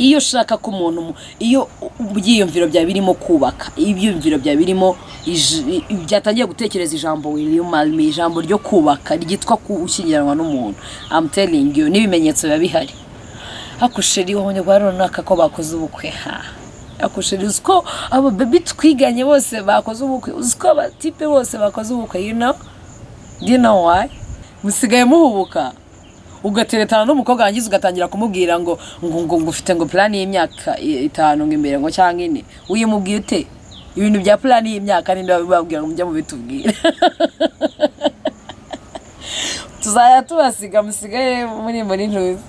Iyo ushaka ko umuntu iyo ibyiyumviro byawe birimo kubaka, ibyiyumviro byawe birimo byatangiye gutekereza ijambo "Will you marry me?", ijambo ryo kubaka ryitwa gushyingiranwa n'umuntu, I'm telling you, n'ibimenyetso biba bihari. "Ako chéri, wabonye kwa runaka ko bakoze ubukwe? Ha, ako chéri, uzi ko abo baby twiganye bose bakoze ubukwe? Uzi ko abatipe bose bakoze ubukwe?" You know, do you know why musigaye muhubuka, ugateretana n'umukobwa, warangiza ugatangira kumubwira ngo ufite ngo plan y'imyaka 5 ngo imbere, ngo cyangwa 4? Uyimubwiye ute? Ibintu bya plan y'imyaka ninde wabibabwira ngo mujye mubitubwira? Tuzajya tubasiga musigaye muri ntuzi.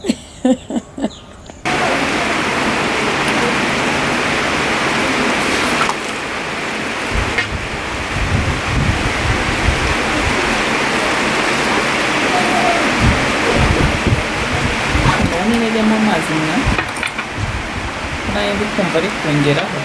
Ndabona niremo amazi mwa nayo ndi kumva ari kongeraho.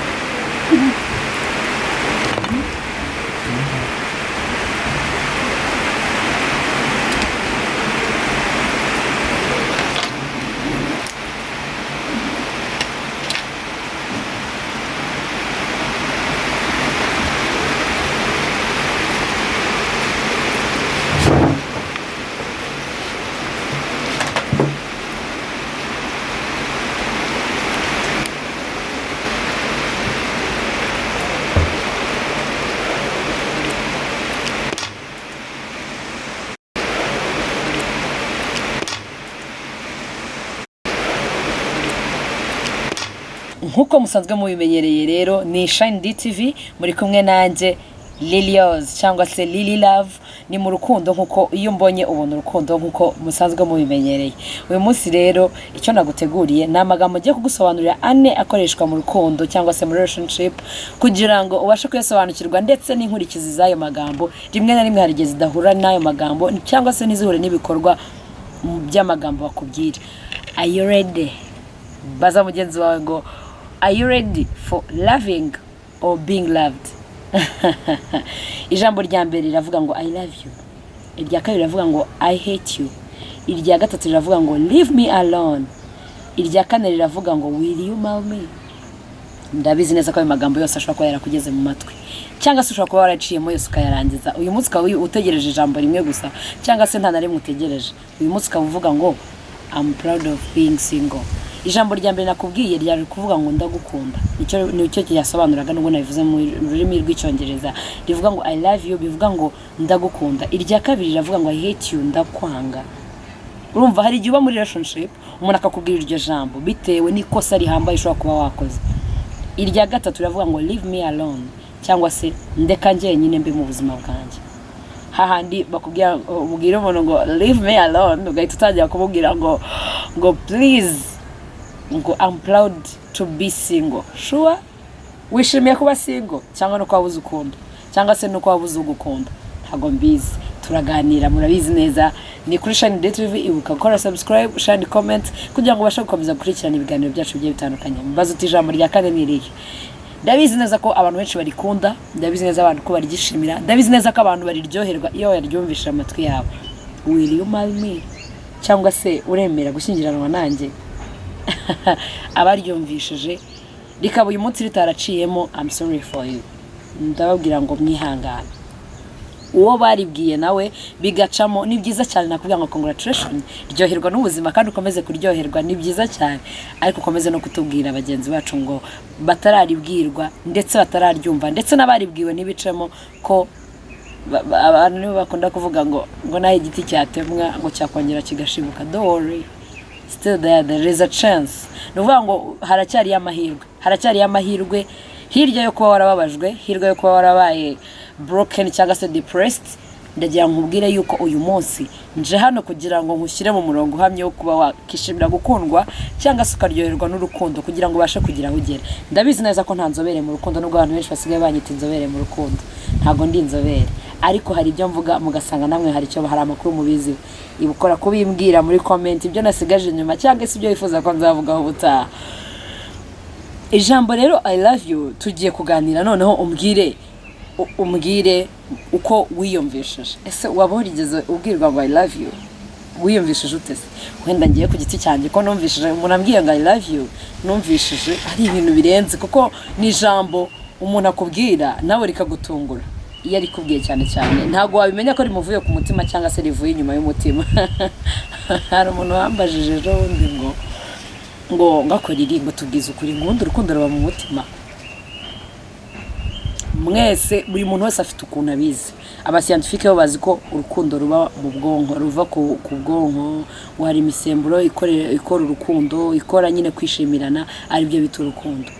Nk'uko musanzwe mubimenyereye rero, ni Shine DTV, muri kumwe nanjye Lilios cyangwa se Lily Love. Ni mu rukundo, nk'uko iyo mbonye ubona urukundo, nk'uko musanzwe mubimenyereye. Uyu munsi rero icyo naguteguriye ni amagambo ngiye kugusobanurira ane akoreshwa mu rukundo cyangwa se muri relationship, kugira ngo ubashe kuyasobanukirwa, ndetse n'inkurikizi z'ayo magambo. Rimwe na rimwe hari igihe zidahura n'ayo magambo cyangwa se ntizihure n'ibikorwa by'amagambo bakubwira. Are you ready? Baza mugenzi wawe ngo: "Are you ready for loving or being loved?" Ijambo rya mbere riravuga ngo "I love you", irya kabiri riravuga ngo "I hate you", irya gatatu riravuga ngo "Leave me alone", irya kane riravuga ngo "Will you marry me?" Ndabizi neza ko ayo magambo yose ashobora kuba yarakugeze mu matwi, cyangwa se ushobora kuba waraciyemo yose ukayarangiza. Uyu munsi ukaba utegereje ijambo rimwe gusa, cyangwa se nta na rimwe utegereje. Uyu munsi ukaba uvuga ngo "I'm proud of being single". Ijambo rya mbere nakubwiye ryari kuvuga ngo "Ndagukunda". Nicyo ryasobanuraga, nubwo nabivuze mu rurimi rw'Icyongereza. Rivuga ngo "I love you", bivuga ngo "Ndagukunda". Irya kabiri riravuga ngo "I hate you", ndakwanga. Urumva, hari igihe uba muri relationship, umuntu akakubwira iryo jambo bitewe n'ikosa rihambaye ushobora kuba wakoze. Irya gatatu riravuga ngo "Leave me alone", cyangwa se "Ndeka njyenyine mbe mu buzima bwanjye". Hahandi bakubwira, ubwira umuntu ngo "Leave me alone", ugahita utangira kumubwira ngo "Please", ngo "I'm proud to be single". Sure, wishimiye kuba single, cyangwa nuko wabuze ukunda, cyangwa se nuko wabuze ugukunda? Ntabwo mbizi, turaganira. Murabizi neza, ni kuri Shine Day TV. Ibuka gukora subscribe, share, comment, kugira ngo ubashe gukomeza gukurikirana ibiganiro byacu bigiye bitandukanye. Mbaza uti: "Ijambo rya kane ni irihe?" Ndabizi neza ko abantu benshi barikunda, ndabizi neza abantu ko baryishimira, ndabizi neza ko abantu bariryoherwa iyo baryumvishije amatwi yabo. "Will you marry me?", cyangwa se "Uremera gushyingiranwa nanjye?" Abaryumvishije rikaba uyu munsi ritaraciyemo, I'm sorry for you, ndababwira ngo mwihangane. Uwo baribwiye nawe bigacamo, ni byiza cyane, nakubwira ngo congratulation, ryoherwa n'ubuzima kandi ukomeze kuryoherwa, ni byiza cyane. Ariko ukomeze no kutubwira bagenzi bacu ngo batararibwirwa ndetse batararyumva, ndetse n'abaribwiwe ntibicemo, ko abantu nibo bakunda kuvuga ngo naho igiti cyatemwa ngo cyakongera kigashibuka. Don't worry, still there is a chance. Ni ukuvuga ngo haracyariyo amahirwe, haracyariyo amahirwe hirya yo kuba warababajwe, hirya yo kuba warabaye broken cyangwa se depressed. Ndagira ngo nkubwire yuko uyu munsi nje hano kugira ngo nkushyire mu murongo uhamye wo kuba wakishimira gukundwa cyangwa se ukaryoherwa n'urukundo, kugira ngo ubashe kugira aho ugera. Ndabizi neza ko nta nzobere mu rukundo, nubwo abantu benshi basigaye banyita inzobere mu rukundo. Ntabwo ndi inzobere, ariko hari ibyo mvuga mugasanga namwe hari icyo, hari amakuru mubiziho. Ibukora kubimbwira muri comment, ibyo nasigaje inyuma cyangwa se ibyo wifuza ko nzavugaho ubutaha. Ijambo rero "I love you", tugiye kuganira noneho, umbwire uko wiyumvishije. Ese waba warigeze ubwirwa ngo "I love you"? Wiyumvishije ute se? Wenda ngiye ku giti cyanjye, ko numvishije umuntu ambwiye ngo "I love you", Numvishije ari ibintu birenze, kuko ni ijambo umuntu akubwira nawe rikagutungura. Iyo arikubwiye cyane cyane, ntabwo wabimenya ko rimuvuye ku mutima cyangwa se rivuye inyuma y'umutima. Hari umuntu wambajije ejo bundi ngo ngakora iri ngo tubwize ukuri, ngo ubundi urukundo ruba mu mutima. Mwese, buri muntu wese afite ukuntu abizi. Aba scientifique bo bazi ko urukundo ruba mu bwonko, ruva ku bwonko, ngo hari imisemburo ikora urukundo, ikora nyine kwishimirana, aribyo bita urukundo.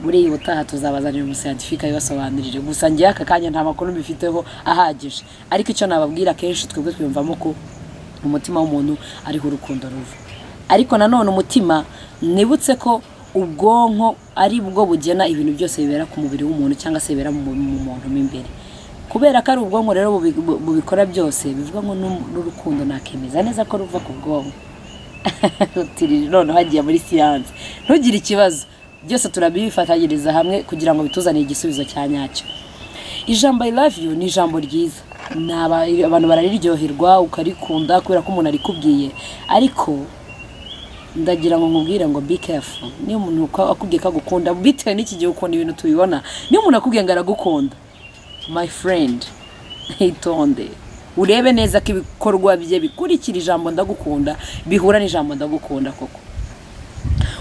Buriya ubutaha tuzabazanira umu scientifique abibasobanurire. Gusa njyewe aka kanya nta makuru mbifiteho ahagije, ariko icyo nababwira, akenshi twebwe twiyumvamo ko umutima w'umuntu ariho urukundo ruva. Ariko nanone umutima, nibutse ko ubwonko ari bwo bugena ibintu byose bibera ku mubiri w'umuntu cyangwa se bibera mu muntu mo imbere. Kubera ko ari ubwonko rero bubikora byose, bivuga ngo n'urukundo nakemeza neza ko ruva ku bwonko. Turi noneho hagiye muri siyanse, ntugire ikibazo, byose turabifatanyiriza hamwe kugira ngo bituzanire igisubizo cya nyacyo. Ijambo "I love you" ni ijambo ryiza. Abantu barariryoherwa, ukarikunda kubera ko umuntu arikubwiye. Ariko ndagira ngo nkubwire ngo be careful. Niyo umuntu akubwiye ko agukunda, bitewe n'iki gihe ukuntu ibintu tubibona, niyo umuntu akubwiye ngo aragukunda, my friend, itonde urebe neza ko ibikorwa bye bikurikira ijambo "ndagukunda", bihura n'ijambo "ndagukunda" koko.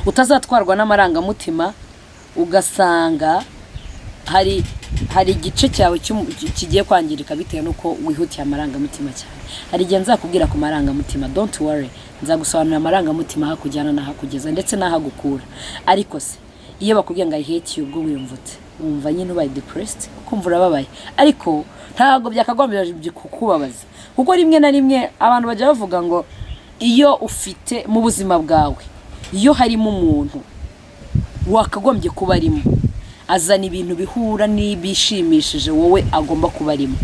Utazatwarwa n'amarangamutima, ugasanga hari igice cyawe kigiye kwangirika bitewe n'uko wihutiye amarangamutima cyane. Hari igihe nzakubwira ku marangamutima, don't worry, nzagusobanurira amarangamutima aho akujyana n'aho akugeza ndetse n'aho agukura. Ariko se iyo bakubwiye ngo "I hate you", ubwo wiyumva ute? Wumva nyine ubaye depressed, ukumva urababaye. Ariko ntabwo byakagombye kukubabaza, kuko rimwe na rimwe abantu bajya bavuga ngo iyo ufite mu buzima bwawe, iyo harimo umuntu wakagombye kuba arimo, azana ibintu bihura n'ibishimishije wowe agomba kuba arimo.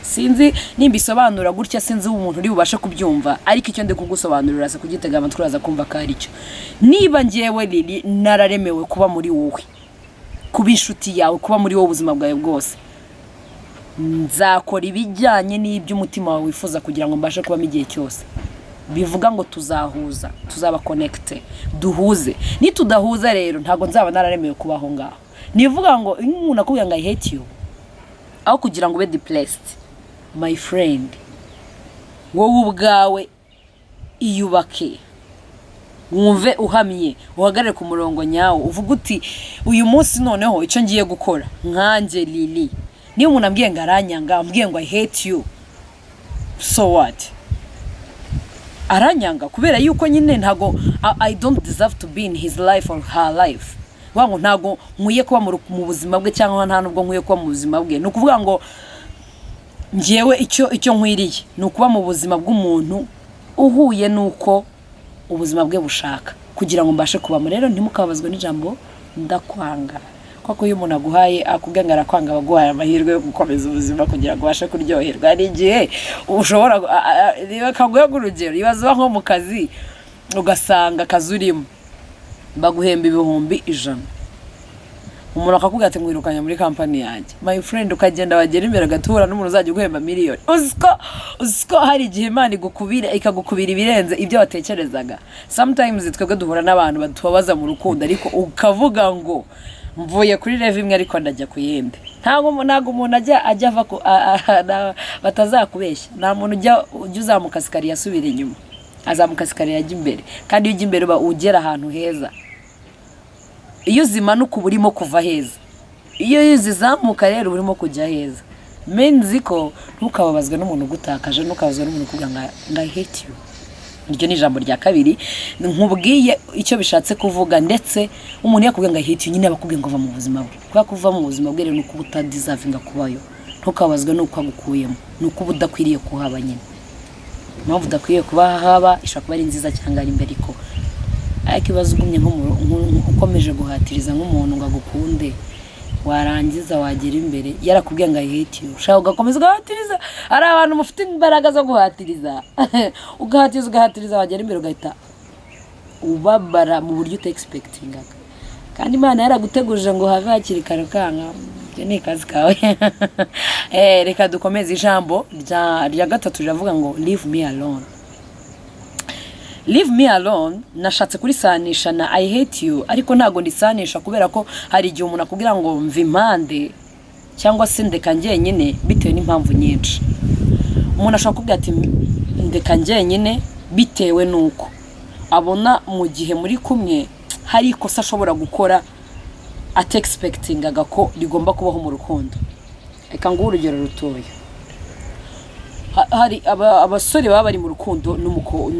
Sinzi nimba isobanura gutya, sinzi umuntu uri bubashe kubyumva, ariko icyo ndi kugusobanurira uraza kugitega amatwi, uraza kumva ko ari cyo. Niba ngewe Lili nararemewe kuba muri wowe, kuba inshuti yawe, kuba muri wowe ubuzima bwawe bwose, nzakora ibijyanye n'ibyo umutima wawe wifuza kugira ngo mbashe kubamo igihe cyose. Bivuga ngo tuzahuza, tuzaba connecté, duhuze. Nitudahuza rero, ntabwo nzaba nararemewe kuba aho ngaho. Nivuga ngo iyo umuntu akubwira ngo "I hate you", aho kugira ngo ube depressed, my friend, wowe ubwawe iyubake, wumve uhamye, uhagarare ku murongo nyawo, uvuge uti: "Uyu munsi noneho icyo ngiye gukora nkanjye Lili, niba umuntu ambwiye ngo aranyanga, ambwiye ngo 'I hate you', so what? Aranyanga kubera yuko nyine ntago I don't deserve to be in his life or her life." Kuvuga ngo ntago nkwiye kuba mu buzima bwe cyangwa nta nubwo nkwiye kuba mu buzima bwe, ni ukuvuga ngo njyewe icyo nkwiriye ni ukuba mu buzima bw'umuntu uhuye n'uko ubuzima bwe bushaka kugira ngo mbashe kubamo. Rero ntimukababazwe n'ijambo "ndakwanga", kuko iyo umuntu aguhaye, akubwiye ngo arakwanga, aba aguhaye amahirwe yo gukomeza ubuzima kugira ngo ubashe kuryoherwa. Hari igihe ushobora reka nguhe nk'urugero. Ibaze uba nko mu kazi, ugasanga akazi urimo baguhemba 100,000, umuntu akakubwira ati: "Mwirukanye muri kampani yanjye." My friend, ukagenda, wagera imbere ugatura n'umuntu uzajya uguhemba miliyoni. Uziko hari igihe Imana igukubira, ikagukubira ibirenze ibyo watekerezaga? Sometimes twebwe duhura n'abantu batubabaza mu rukundo, ariko ukavuga ngo mvuye kuri level imwe ariko ndajya ku yindi. Ntabwo umuntu ajya ava ku batazakubeshya, nta muntu ujya uzamuka escalier asubira inyuma, azamuka escalier ajya imbere. Kandi iyo ujya imbere uba ugera ahantu heza. Iyo uzimanuka uba urimo kuva heza, iyo uzizamuka rero uba urimo kujya heza. Menzi ko ntukababazwe n'umuntu ugutakaje, ntukababazwe n'umuntu ukubwira ngo "I hate you". Iryo ni ijambo rya kabiri nkubwiye icyo bishatse kuvuga. Ndetse umuntu yakubwiye ngo "I hate you", nyine aba akubwiye ngo va mu buzima bwe. Kubera ko uva mu buzima bwe rero ni uko uba utadeservinga kubayo. Ntukababazwe n'uko agukuyemo, ni uko uba udakwiriye kuhaba nyine. Impamvu udakwiriye kuba haba ishobora kuba ari nziza cyangwa ari imbere, ariko ibibazo ugumye ukomeje guhatiriza nk'umuntu ngo agukunde, warangiza wagera imbere yarakubwiye ngo "I hate you", ushaka ugakomeza ugahatiriza. Hari abantu mufite imbaraga zo guhatiriza, ugahatiriza, ugahatiriza, wagera imbere ugahita ubabara mu buryo utexpectingaga, kandi Imana yaraguteguje ngo have hakiri kare, ukanga. Ibyo ni akazi kawe. Reka dukomeze. Ijambo rya gatatu riravuga ngo "Leave me alone". Leave me alone nashatse kurisanisha na I hate you, ariko ntabwo ndisanisha kubera ko hari igihe umuntu akubwira ngo mva impande cyangwa se ndeka njyenyine bitewe n'impamvu nyinshi. Umuntu ashobora kukubwira ati ndeka njyenyine bitewe n'uko abona mu gihe muri kumwe hari ikosa ashobora gukora atexpectingaga ko rigomba kubaho mu rukundo. Reka nguhe urugero rutoya. Hari abasore baba bari mu rukundo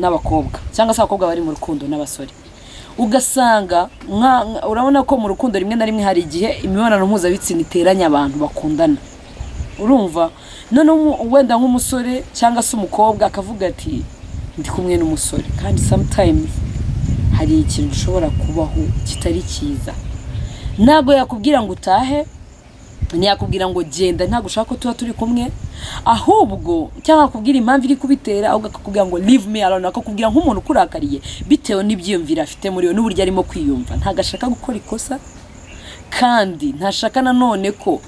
n'abakobwa, cyangwa se abakobwa bari mu rukundo n'abasore, ugasanga urabona ko mu rukundo rimwe na rimwe hari igihe imibonano mpuzabitsina iteranya abantu bakundana, urumva? Noneho wenda nk'umusore cyangwa se umukobwa akavuga ati ndi kumwe n'umusore kandi sometimes hari ikintu gishobora kubaho kitari cyiza. Ntabwo yakubwira ngo utahe, ntiyakubwira ngo genda, ntabwo ushaka ko tuba turi kumwe, ahubwo cyangwa akakubwira impamvu iri kubitera, ahubwo akakubwira ngo leave me alone, akakubwira nk'umuntu ukurakariye bitewe n'ibyiyumviro afite muri we n'uburyo arimo kwiyumva. Ntabwo ashaka gukora ikosa, kandi ntashaka nanone ko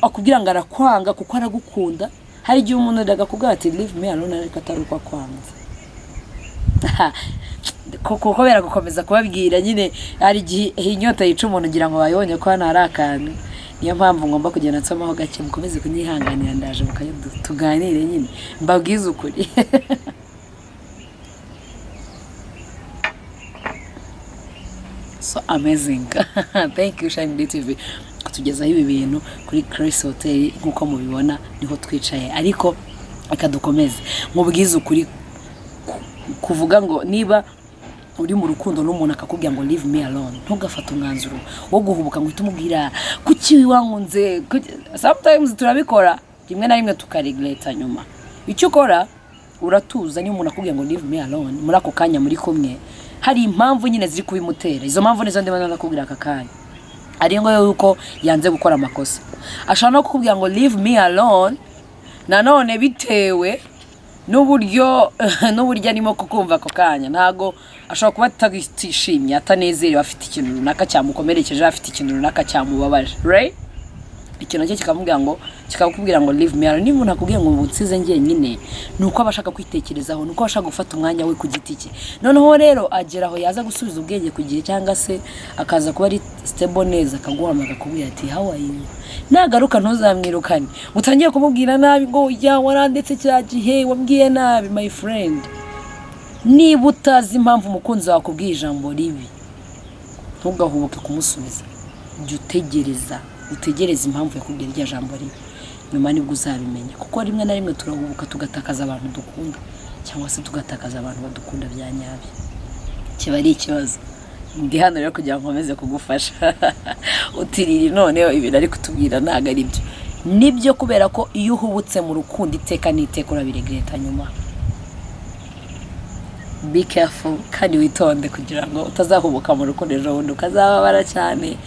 akubwira ngo arakwanga kuko aragukunda. Hari igihe umuntu akakubwira ati leave me alone ariko atari uko akwanze. Kuko kubera gukomeza kubabwira nyine, hari igihe inyota yica umuntu, ngira ngo bayibonye ko hano hari akantu, niyo mpamvu ngomba kugenda nsomaho gake. Mukomeze kunyihanganira, ndaje mukanya tuganire nyine mbabwize ukuri. So amazing, thank you Shine TV kutugezaho ibi bintu kuri Chris Hotel. Nk'uko mubibona niho twicaye, ariko reka dukomeze mubwize ukuri. Kuvuga ngo niba uri mu rukundo n'umuntu akakubwira ngo leave me alone, ntugafate umwanzuro wo guhubuka ngo uhite umubwira kuki wankunze. Sometimes turabikora rimwe na rimwe tukaregreta nyuma. Icyo ukora, uratuza. Niba umuntu akubwiye ngo leave me alone, muri ako kanya muri kumwe hari impamvu nyine ziri kubimutera. Izo mpamvu nizo ndimo ndakubwira aka kanya, ari ngo yuko yanze gukora amakosa. Ashobora no kukubwira ngo leave me alone nanone bitewe n'uburyo arimo kukumva ako kanya. Ntago ashobora kuba atishimye, atanezerewe, afite ikintu runaka cyamukomerekeje, afite ikintu runaka cyamubabaje, right? Icyo nacyo kikamubwira ngo, kikakubwira ngo leave me alone. Niba umuntu akubwiye ngo nsize njyenyine, ni uko aba ashaka kwitekerezaho, ni uko aba ashaka gufata umwanya we ku giti cye. Noneho rero agera aho yaza gusubiza ubwenge ku gihe, cyangwa se akaza kuba ari stable neza, akaguhamagara akakubwira ati how are you. Nagaruka ntuzamwirukane, utangiye kumubwira nabi ngo ya warandetse cya gihe wambwiye nabi. My friend, niba utazi impamvu umukunzi wawe akubwiye ijambo ribi, ntugahubuke kumusubiza. Jya utegereza, utegereze impamvu yakubwiye irya jambo ribi, nyuma nibwo uzabimenya. Kuko rimwe na rimwe turahubuka tugatakaza abantu dukunda, cyangwa se tugatakaza abantu badukunda bya nyabyo, kiba ari ikibazo. Ndi hano rero kugira ngo nkomeze kugufasha. Utiriri noneho ibintu ari kutubwira ntabwo ari byo. Nibyo, kubera ko iyo uhubutse mu rukundo, iteka n'iteka urabiregreta nyuma. Be careful kandi witonde kugira ngo utazahubuka mu rukundo ejo bundi ukazababara cyane.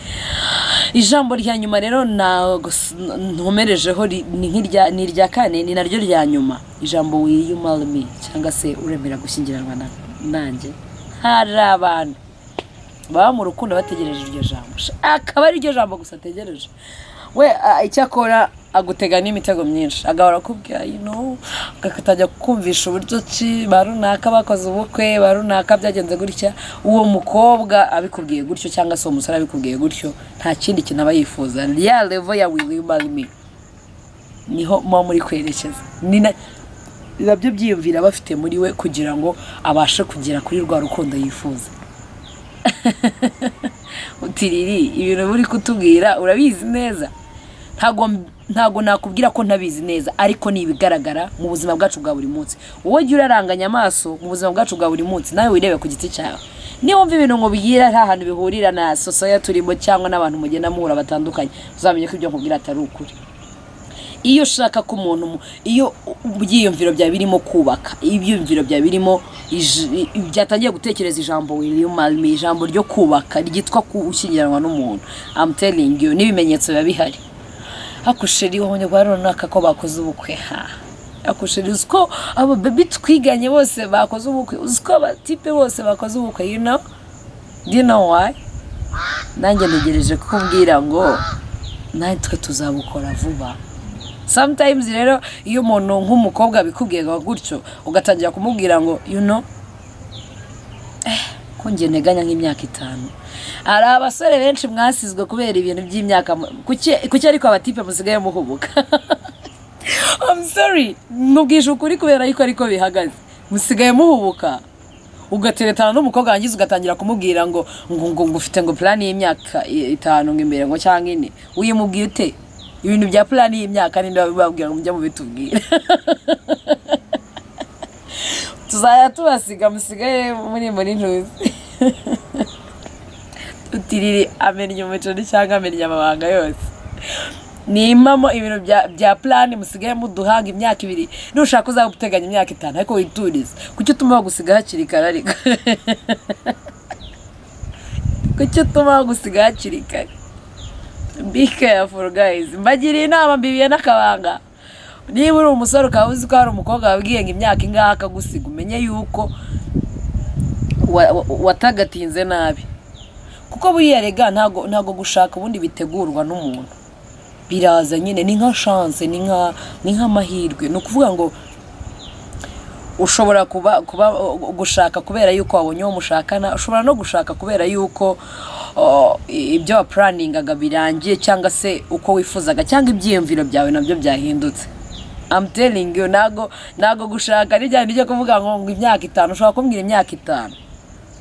Ijambo rya nyuma rero nkomerejeho ni nk'irya, ni irya kane, ni naryo rya nyuma, ijambo will you marry me, cyangwa se uremera gushyingiranwa nanjye. Hari abantu baba mu rukundo bategereje iryo jambo, akaba ari ryo jambo gusa ategereje we. Icyakora agutega n'imitego myinshi, agahora akubwira, agatangira kukumvisha uburyo ki ba runaka bakoze ubukwe, ba runaka byagenze gutya. Uwo mukobwa abikubwiye gutyo cyangwa se uwo musore abikubwiye gutyo, nta kindi kintu aba yifuza. Ya level ya will you marry me niho muba muri kwerekeza, ni nabyo byiyumvira aba afite muri we kugira ngo abashe kugera kuri rwa rukundo yifuza. Utiriri ibintu uri kutubwira urabizi neza. Ntago nakubwira ko ntabizi neza, ariko ni ibigaragara mu buzima bwacu bwa buri munsi. Wowe jya uraranganya amaso mu buzima bwacu bwa buri munsi, nawe wirebe ku giti cyawe. Niba wumva ibintu nkubwira nta hantu bihurira na society turimo cyangwa n'abantu mugenda muhura batandukanye, uzamenye ko ibyo nkubwira atari ukuri. Iyo ushaka ko umuntu iyo ibyiyumviro byawe birimo kubaka, ibyiyumviro byawe birimo byatangiye gutekereza ijambo will you marry me, ijambo ryo kubaka ryitwa gushyingiranwa n'umuntu, I'm telling you, n'ibimenyetso biba bihari. Ako chéri, wabonye kwa runaka ko bakoze ubukwe? Ha, ako chéri, uzi ko abo baby twiganye bose bakoze ubukwe? Uzi ko abatipe bose bakoze ubukwe? You know, do you know why? Nanjye ntegereje kukubwira ngo natwe tuzabukora vuba. Sometimes rero iyo umuntu nk'umukobwa abikubwiye gutyo, ugatangira kumubwira ngo you know Ko njye nteganya nk'imyaka 5. Hari abasore benshi mwasizwe kubera ibintu by'imyaka. Kuki ariko abatipe musigaye muhubuka? I'm sorry, mubwije ukuri kubera yuko ariko bihagaze. Musigaye muhubuka, ugateretana n'umukobwa, wangiza ugatangira kumubwira ngo ufite ngo plan y'imyaka 5 ngo imbere ngo cyangwa 4. Uyimubwiye ute? Ibintu bya plan y'imyaka ninde wabibabwira ngo mujye mubitubwira? Tuzajya tubasiga musigaye muri ntuzi utiriri amennye umuceri cyangwa amennye amabanga yose. Ni impamo, ibintu bya plan musigaye muduhanga imyaka 2. Nushaka uzaba uteganya imyaka 5, ariko witurize. Kuki utuma bagusiga hakiri kare? Ariko kuki utuma bagusiga hakiri kare? Be careful, guys. Mbagiriye inama, mbibiye n'akabanga. Niba uri umusore ukaba uzi ko hari umukobwa wabwiye ngo imyaka ingahe akagusiga, umenye yuko watagatinze nabi, kuko buriya rega ntago gushaka ubundi bitegurwa n'umuntu, biraza nyine, ni nka chance, ni nk'amahirwe. Ni ukuvuga ngo ushobora kuba gushaka kubera yuko wabonye uwo mushakana, ushobora no gushaka kubera yuko ibyo waplanningaga birangiye, cyangwa se uko wifuzaga cyangwa ibyiyumviro byawe nabyo byahindutse. I'm telling you, ntago gushaka ari bya bindi byo kuvuga ngo imyaka 5. Ushobora kumbwira imyaka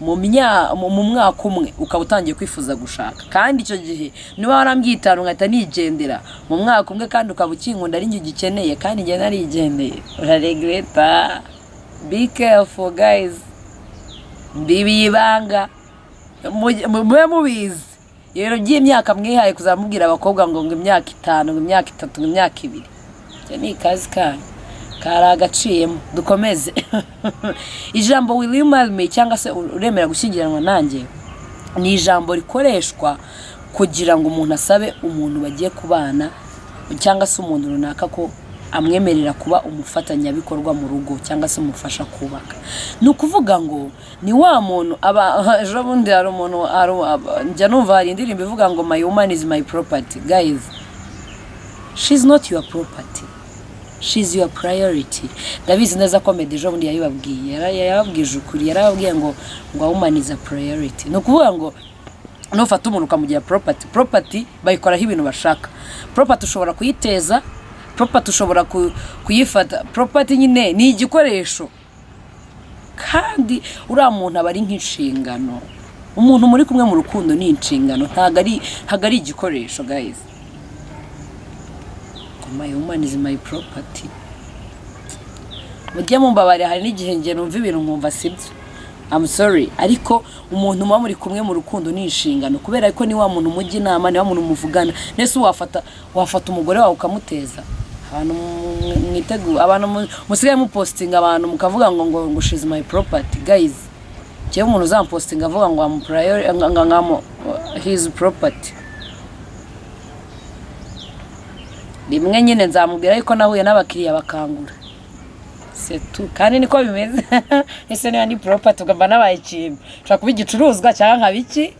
5, mu mwaka umwe ukaba utangiye kwifuza gushaka. Kandi icyo gihe niba warambwiye 5 nkahita nigendera mu mwaka umwe, kandi ukaba ukinkunda ari njye ugikeneye, kandi njye narigendeye, uraregretta. Be careful, guys. Mbibiye ibanga. Mube mubizi, ibintu by'imyaka mwihaye kuzamubwira abakobwa ngo imyaka 5, ngo imyaka 3, ngo imyaka 2, ibyo ni ikazi kanyu kari agaciyemo. Dukomeze. Ijambo "Will you marry me?" cyangwa se "Uremera gushyingiranwa nanjye?" ni ijambo rikoreshwa kugira ngo umuntu asabe umuntu bagiye kubana cyangwa se umuntu runaka ko amwemerera kuba umufatanyabikorwa mu rugo cyangwa se umufasha kubaka. Ni ukuvuga ngo ni wa muntu aba ejo bundi hari umuntu njya numva hari indirimbo ivuga ngo "My woman is my property." Guys, she's not your property, she's your priority. Ndabizi neza ko Meddy ejo bundi yabibabwiye, yababwije ukuri, yarababwiye ngo "A woman is a priority." Ni ukuvuga ngo nufata umuntu ukamugira property, property bayikoraho ibintu bashaka. Property ushobora kuyiteza, property ushobora kuyifata, property nyine ni igikoresho. Kandi uriya muntu aba ari nk'inshingano. Umuntu muri kumwe mu rukundo ni inshingano, ntabwo ari igikoresho, guys. My woman is my property. Mujye mumbabarira, hari n'igihe njye numva ibintu nkumva sibyo. I'm sorry, ariko umuntu muba muri kumwe mu rukundo ni inshingano, kubera ko ni wa muntu mujya inama, ni wa muntu muvugana. Nese wafata umugore wawe ukamuteza? Abantu mwiteguye, abantu musigaye mupostinga abantu mukavuga ngo "She's my property." Guys, njyewe umuntu uzampostinga avuga ngo am priority, ngo his property, rimwe nyine nzamubwira yuko nahuye n'abakiriya bakangura setu. Kandi niko bimeze. Ese niba ni property, ugomba nabaye ikintu, nshobora kuba igicuruzwa cyangwa nkaba iki,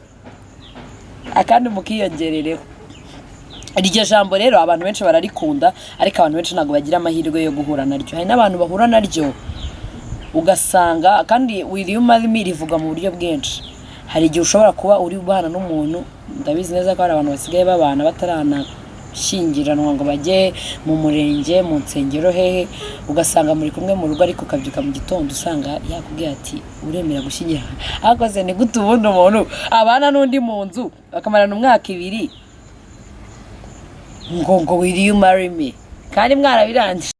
akandi mukiyongerereho. Iryo jambo rero abantu benshi bararikunda, ariko abantu benshi ntabwo bagira amahirwe yo guhura naryo. Hari n'abantu bahura naryo ugasanga. Kandi "Will you marry me?" rivuga mu buryo bwinshi. Hari igihe ushobora kuba uri ubana n'umuntu. Ndabizi neza ko hari abantu basigaye babana bataranashyingiranwa ngo bajye mu murenge, mu nsengero, hehe, ugasanga muri kumwe mu rugo, ariko ukabyuka mu gitondo usanga yakubwiye ati "Uremera gushyingiranwa?" Ariko se ni gute ubundi umuntu abana n'undi mu nzu bakamarana umwaka 2 ngo "Will you marry me?" kandi mwarabirangije?